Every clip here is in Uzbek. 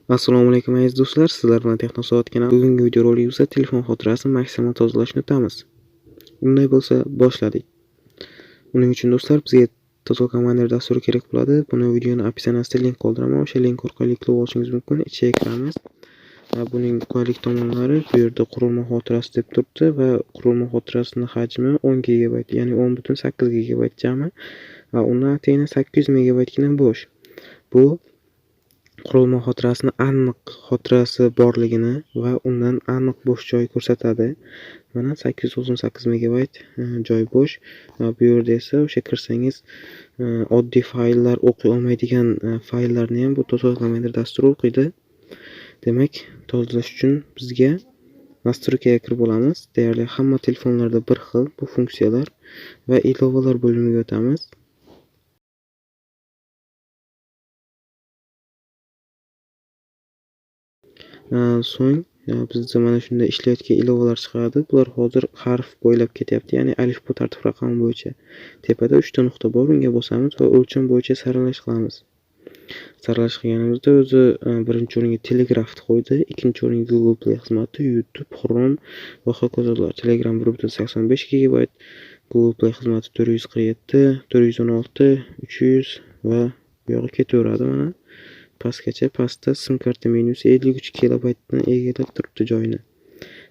Assalomu alaykum, aziz do'stlar, sizlar bilan Texnosoat kanali. Bugungi videorolikimizda telefon xotirasini maksimal tozalashni o'tamiz. Unday bo'lsa, boshladik. Uning uchun, do'stlar, bizga Total Commander dasturi kerak bo'ladi. Buni videoni описание sida link qoldiraman. O'sha link orqali yuklab olishingiz mumkin. Ichiga kiramiz. Va buning qulaylik tomonlari, bu yerda qurilma xotirasi deb turibdi va qurilma xotirasini hajmi 10 GB, ya'ni 10.8 GB jami va undan atayina 800 megabaytgina bo'sh. Bu qurilma xotirasini aniq xotirasi borligini va undan aniq bo'sh joy ko'rsatadi. Mana, 898 megabayt joy bo'sh. Bu yerda esa o'sha kirsangiz, oddiy fayllar o'qiy olmaydigan fayllarni ham bu Total Commander dasturi o'qiydi. Demak, tozalash uchun bizga настройка ga kirib olamiz. Deyarli hamma telefonlarda bir xil bu funksiyalar va ilovalar bo'limiga o'tamiz. So'ng bizda mana shunday ishlayotgan ilovalar chiqadi. Bular hozir harf bo'ylab ketyapti, ya'ni alifbo tartib raqami bo'yicha. Tepada 3 ta nuqta bor, unga bosamiz va o'lcham bo'yicha saralash qilamiz. Saralash qilganimizda o'zi birinchi o'ringa Telegraphni qo'ydi, ikkinchi o'ringa Google Play xizmati, YouTube, Chrome va hokazolar. Telegram 1.85 gigabayt, Google Play xizmati 447, 416, 300 va bu yog'i ketaveradi mana. Pastgacha. Pastda sim karta menyusi 53 kilobaytni egallab turibdi joyini.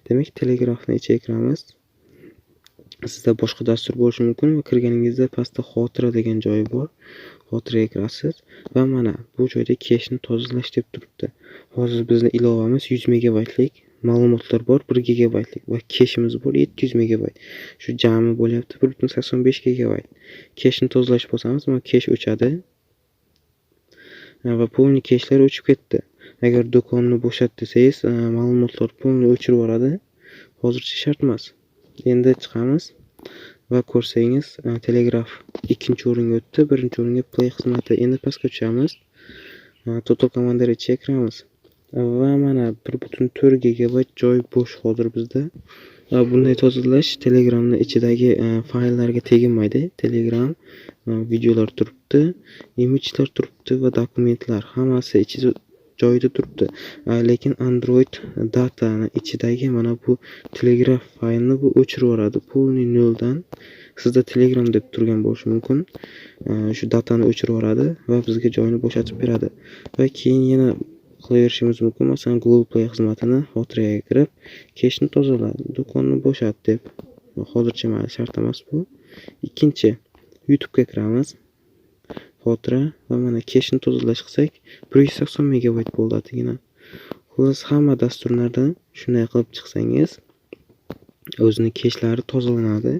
Demak, Telegraphni ichiga kiramiz. Sizda boshqa dastur bo'lishi mumkin va kirganingizda pastda xotira degan joyi bor. Xotiraga kirasiz va mana bu joyda keshni tozalash deb turibdi. Hozir bizni ilovamiz 100 megabaytlik, ma'lumotlar bor 1 gigabaytlik va keshimiz bor 700 megabayt. Shu jami bo'lyapti 1.85 gigabayt. Keshni tozalash bosamiz, mana kesh o'chadi. Va полный keshlar o'chib ketdi. Agar do'konni bo'shat desangiz, ma'lumotlar полный o'chirib yuboradi. Hozircha shart emas. Endi chiqamiz va ko'rsangiz, Telegraph ikkinchi o'ringa o'tdi, birinchi o'ringa Play xizmati. Endi pastga tushamiz. Total Commander ichiga kiramiz. Va mana 1.4 gigabayt joy bo'sh hozir bizda. Bunday tozalash Telegramni ichidagi fayllarga teginmaydi. Telegram videolar turibdi, image'lar turibdi va dokumentlar hammasi ichida joyida turibdi. Lekin Android datani ichidagi mana bu Telegraph faylni bu o'chirib yuboradi. Полный noldan sizda Telegram deb turgan bo'lishi mumkin. Shu datani o'chirib yuboradi va bizga joyini bo'shatib beradi. Va keyin yana qilaverishimiz mumkin. Masalan, Google Play xizmatini xotiraga kirib, keshni tozala, do'konni bo'shat deb. Hozircha mayli, shart emas bu. Ikkinchi, YouTube'ga kiramiz. Xotira va mana keshni tozalash qilsak, 180 megabayt bo'ldi atagina. Xullas, hamma dasturlardan shunday qilib chiqsangiz, o'zini keshlari tozalanadi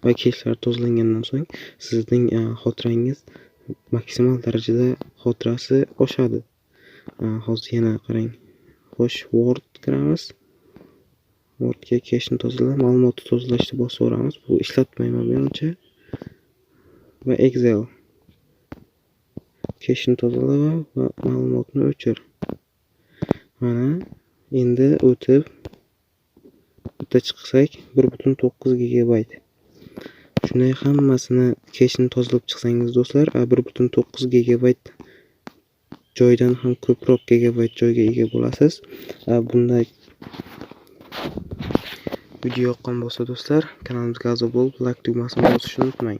va keshlar tozalangandan so'ng sizning xotirangiz maksimal darajada xotirasi oshadi. Hozir yana qarang. Xo'sh, Word kiramiz. Wordga keshni tozala, ma'lumotni tozalashni bosib yuboramiz. Bu ishlatmayman menimcha. Va Excel. Keshni tozala va ma'lumotni o'chir. Mana endi o'tib bitta chiqsak 1.9 gigabayt. Shunday hammasini keshni tozalab chiqsangiz, do'stlar, 1.9 gigabayt joydan ham ko'proq gigabayt joyga ega bo'lasiz. Bunday video yoqqan bo'lsa, do'stlar, kanalimizga a'zo bo'lib, like tugmasini bosishni unutmang.